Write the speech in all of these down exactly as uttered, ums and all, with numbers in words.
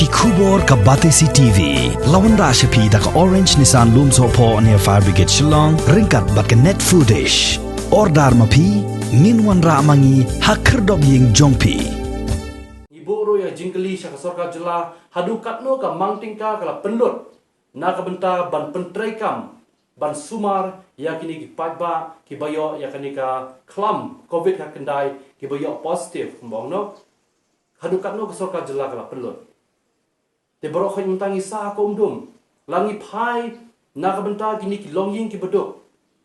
Khubor ka Batesi T V la wanrah sha phi da ka Orange Nissan Lumsohphoh near Fire Brigade Shillong, ryngkat bad ka Net Foodish. Order ma phi, ngin wanrah ma ngi ha khyrdop ïing jong phi. Ngi buh ruh ïa ka jingkylli sha ka sorkar jylla, haduh katno ka mang tyngka ka la pynlut na ka bynta ban pyntreikam, ban sumar ïa kine ki paidbah kiba ïoh ïa kane ka khlam covid khatkhyndai, kiba ïoh positive, kumba ong noh. Haduh katno ka sorkar jylla ka la pynlut? Te baroh khoit mynta ngi sah ha ka umdum. La ngi phai na ka bynta kine ki longïing kiba duk,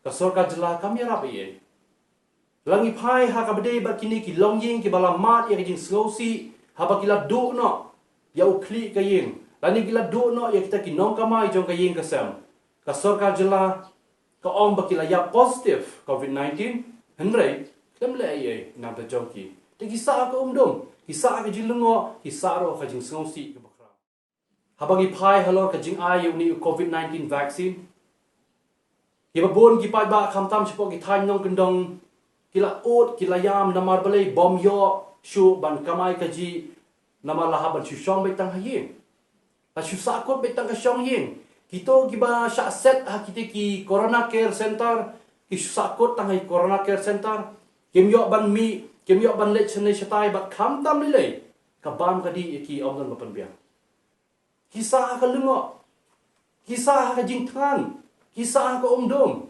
ka sorkar jylla kam ïarap ei ei. La ngi phai ha kaba dei bad kine ki longïing kiba la mad ïa ka jingsngewsih, haba ki la duh noh ïa u khlieh ka ïing, lane ki la duh noh ïa kita ki nongkamai jong ka ïing ka sem, ka sorkar jylla ka ong ba ki la ïap positive covid nineteen, hynrei khlem leh ei ei na ka bynta jong ki. Te ki sah ha ka umdum, ki sah ha ka jinglyngngoh, ki sah ruh ha ka jingsngewsih kaba khraw. Haba ngi phai halor ka jingai ïa une u covid nineteen vaccine, kiba bun ki paidbah khamtam shapoh ki thaiñ nongkyndong ki la ud, ki la ïam, namar balei? Bym ïoh shuh ban kamai kajih, namar la hap ban shu shong beit tang ha ïing, la shu sahkut beit tang ka shong ïing. Kito kiba shah set ha kita ki Corona Care Center, ki shu sahkut tang ha ki Corona Care Center, kim ïoh ban mih, kim ïoh ban leit shane shatai, bad khamtam lei lei ka bam ka dih ïa ki ym don ba pynbiang. Ki sah ha ka lyngngoh, ki sah ha ka jingthngan, ki sah ha ka umdum.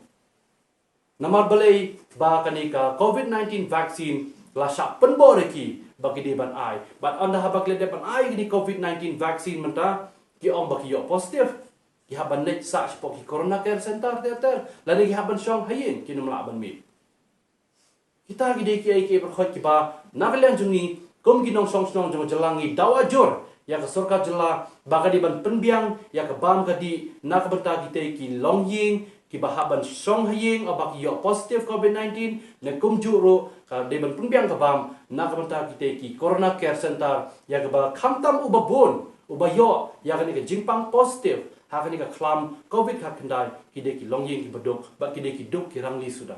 Namar balei? Ba kane ka covid nineteen vaccine la shah pynbor ïa ki ba ki dei ban ai. Bad ynda haba ki la dep ban ai kane covid nineteen vaccine mynta, ki ong ba ki ïoh positive, ki hap ban leit sah shapoh ki Corona Care Center ter ter, lane ki hap ban shong ha ïing, kim lah ban mih. Kita ki dei kiei kiei baroh khoit kiba na ka liang jong ngi kum ki nongshong shnong jong ka jylla ngi dawa jur ïa ka sorkar jylla ba ka dei ban pynbiang ïa ka bam ka dih na ka bynta kitei ki longïing kiba hap ban shong ha ïing haba ki ïoh positive covid nineteen, ne kumjuh ruh ka dei ban pynbiang ka bam na ka bynta kitei ki Corona Care Center, ïa kaba khamtam uba bun uba ïoh ïa kane ka jingpang positive ha kane ka khlam covid khatkhyndai, ki dei ki longïing kiba duk, bad ki dei ki duk ki rangli suda.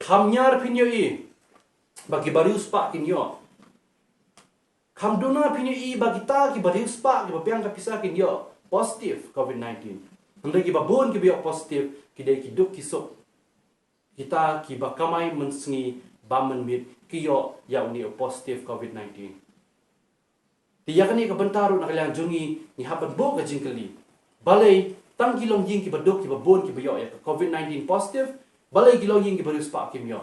Kham ñiar phin ïohi ba kiba riewspah kin ïoh. Kham duna phin ïohi ba kita kiba riewspah, kiba biang ka pisa kin ïoh positive covid nineteen. Hynrei kiba bun kiba ïoh positive ki dei ki duk ki suk, kita kiba kamai mynsngi bam mynmiet, ki ïoh ïa une u positive covid nineteen. Te ïa kane ka bynta ruh na ka liang jong ngi ngi hap ban buh ka jingkylli. Balei tang ki longïing kiba duk, kiba bun kiba ïoh ïa ka covid nineteen positive, balei ki longïing kiba riewspah kim ïoh?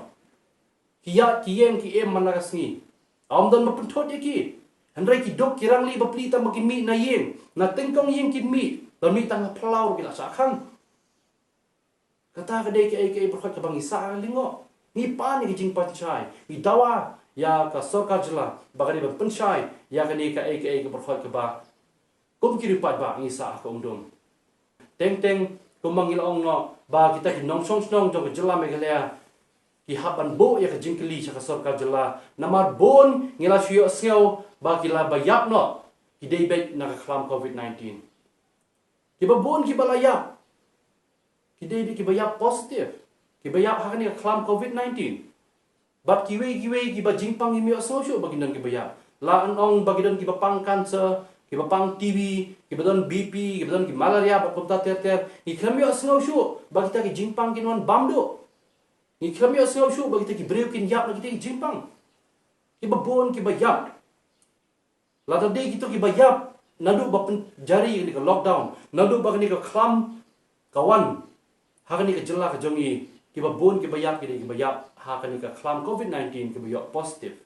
Ki ïaid ki ïeng ki im man la ka sngi, ym don ba pynthut ïa ki. Hynrei ki duk ki rangli bapli tang ba kin mih na ïing, na tyngkong ïing kin mih, ban mih tang ha phyllaw ruh ki la shah khang. Kata ka dei kaei kaei baroh khoit kaba ngi sah ha ka lyngngoh. Ngi pan ïa ka jingpynshai, ngi dawa ïa ka sorkar jylla ba ka dei ban pynshai ïa kane kaei kaei baroh khoit kaba kum ki riewpaidbah ngi sah ha ka umdum. Teng teng kumba ngi la ong noh ba kita ki nongshong shnong jong ka jylla Meghalaya ki hap ban buh ïa ka jingkylli sha ka sorkar jylla, namar bun ngi la shu ïohsngew ba ki la ba ïap noh ki dei beit na ka khlam covid nineteen. Kiba bun kiba la ïap ki dei beit kiba ïap positive, kiba ïap ha kane ka khlam covid nineteen. Bad kiwei kiwei kiba jingpang ngim ïohsngew shuh ba kin don kiba ïap. La ong ba ki don kiba pang cancer, kiba pang T B, kiba don B P, kiba don ki malaria bad kumta ter ter. Ngi khlem ïohsngew shuh ba kita ki jingpang kin wan bam duh. Ngi khlem ïohsngew shuh ba kita ki briew kin ïap na kita ki jingpang. Kiba bun kiba ïap. Lada dei kito kiba ïap naduh ba pynjari kane ka lockdown, naduh ba kane ka khlam ka wan ha kane ka jylla ka jong ngi, kiba bun kiba ïap ki dei kiba ïap ha kane ka khlam covid nineteen, kiba ïoh positive.